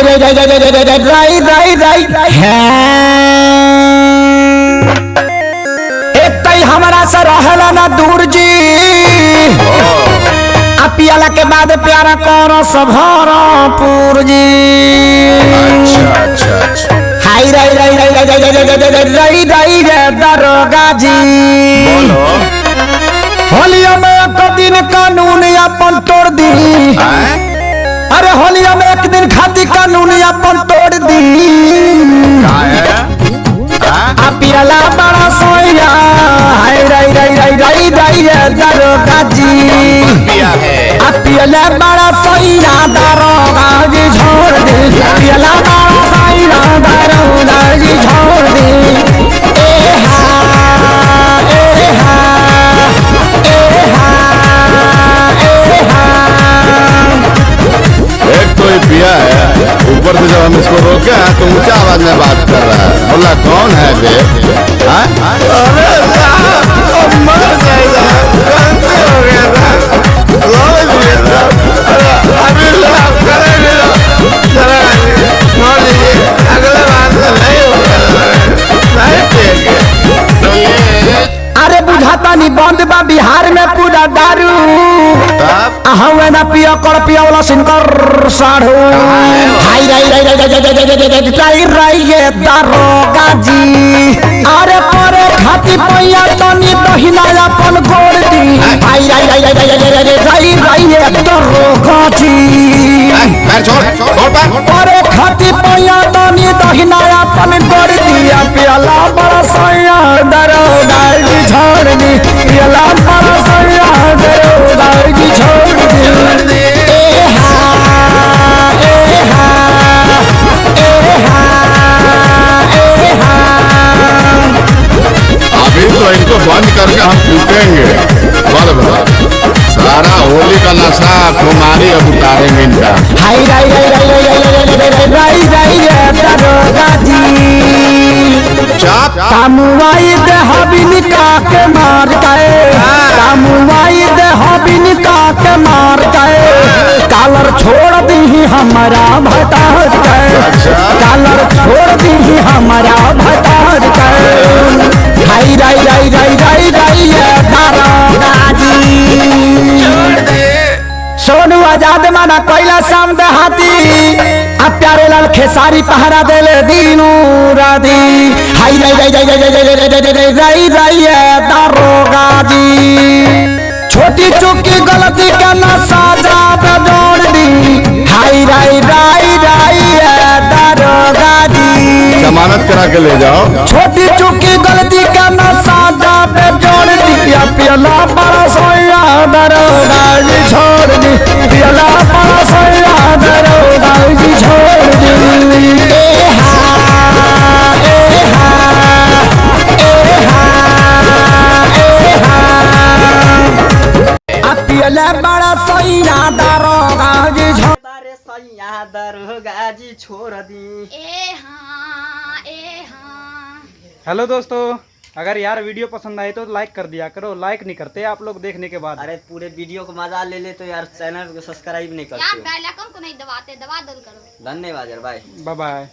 राई राई राई राई राई राई राई राई एक तई हमरा से रहला ना दूर जी, आ पियाला के बाद प्यारा कर सभरपुर जी। अच्छा अच्छा अच्छा। हाय राई राई राई राई राई राई राई राई राई रे दरोगा जी। बोलो। होलिया में एक दिन कानून अपन तोड़ दी। अरे होलिया में एक दिन खाती कानून अपन तोड़ दी। आ पियला बड़ा सोया हाय राई राई राई राई राई रे दरोगा जी। आ पियला बड़ा सोया दरोगा जी छोड़ दे। पियला बड़ा सोया दरोगा जी छोड़ दे। ए हा ए हा ए हा ए हा। एक तो ये पिया है, ऊपर से जब हम इसको रोके हैं तो ऊंचा आवाज में बात कर रहा है। बोला कौन है बे? हाँ? अरे साहब, मर जाएगा, गलती हो गया साहब, रोज दिए साहब। अरे अभी साहब करेंगे जरा छोड़ दीजिए, अगले बार से नहीं होगा, नहीं पिएंगे। अरे बुझाता नहीं बंद बा बिहार में पूरा दारू। अहवे ना पिया कर पिया वाला सिनकर साढ़ू। हाय राई राई राई राई राई राई राई राई राई ये दरोगा जी। अरे परे खाती पैया तनी दहिना अपन गोड़ दी। हाय राई राई राई राई राई राई राई ये दरोगा जी। छोड़ छोड़ परे खाती पैया तनी दहिना अपन गोड़ दिया। पियला बड़ा सैया दरोगा जी छोड़ दी। पियला बड़ा सैया दरोगा जी छोड़ दी। ए हा ए हा ए हा ए हा। अभी तो इनको बंद करके हम कूटेंगे। बल बल सारा होली का नशा खुमारी अब उतारेंगे इनका। हाय राई राई राई राई राई राई राई राई राई रे दरोगा जी। कामुआई दे हबिन का के मार के, कामुआई दे हबिन का के मार के, कालर छोड़ दी हमारा भटार के, कालर छोड़ दी हमारा भटार के। हाय राई राई राई राई राई ये दरोगा जी। सोनू आजाद माना कोयला शाम देहाती, आ प्यारे लाल खेसारी पहरा देले दीनू राती। हाय राई राई राई राई राई राई राई राई राई राई ये दरोगा जी। छोटी चुकी गलती के ना साजा पे जोड़ दी। हाय राई राई राई ये दरोगा जी। जमानत करा के ले जाओ। छोटी चुकी गलती का ना साजा पे जोड़ दिया। पियला बड़ा सोया दरोगा जी छोड़ दी। पियला बड़ा सोया दरोगा जी छोड़ दी। ए हा ए हा ए हा ए हा। आ पियला बड़ा सोया दरोगा जी छोड़ बारे सैया दरोगा जी छोड़ दी। ए हाँ ए हाँ। हेलो दोस्तों, अगर यार वीडियो पसंद आई तो लाइक कर दिया करो। लाइक नहीं करते आप लोग देखने के बाद। अरे पूरे वीडियो को मजा ले ले तो यार चैनल को सब्सक्राइब नहीं करते यार हो। बेल आइकन को नहीं दबाते, दबा दल करो। धन्यवाद यार, बाय बाय बाय।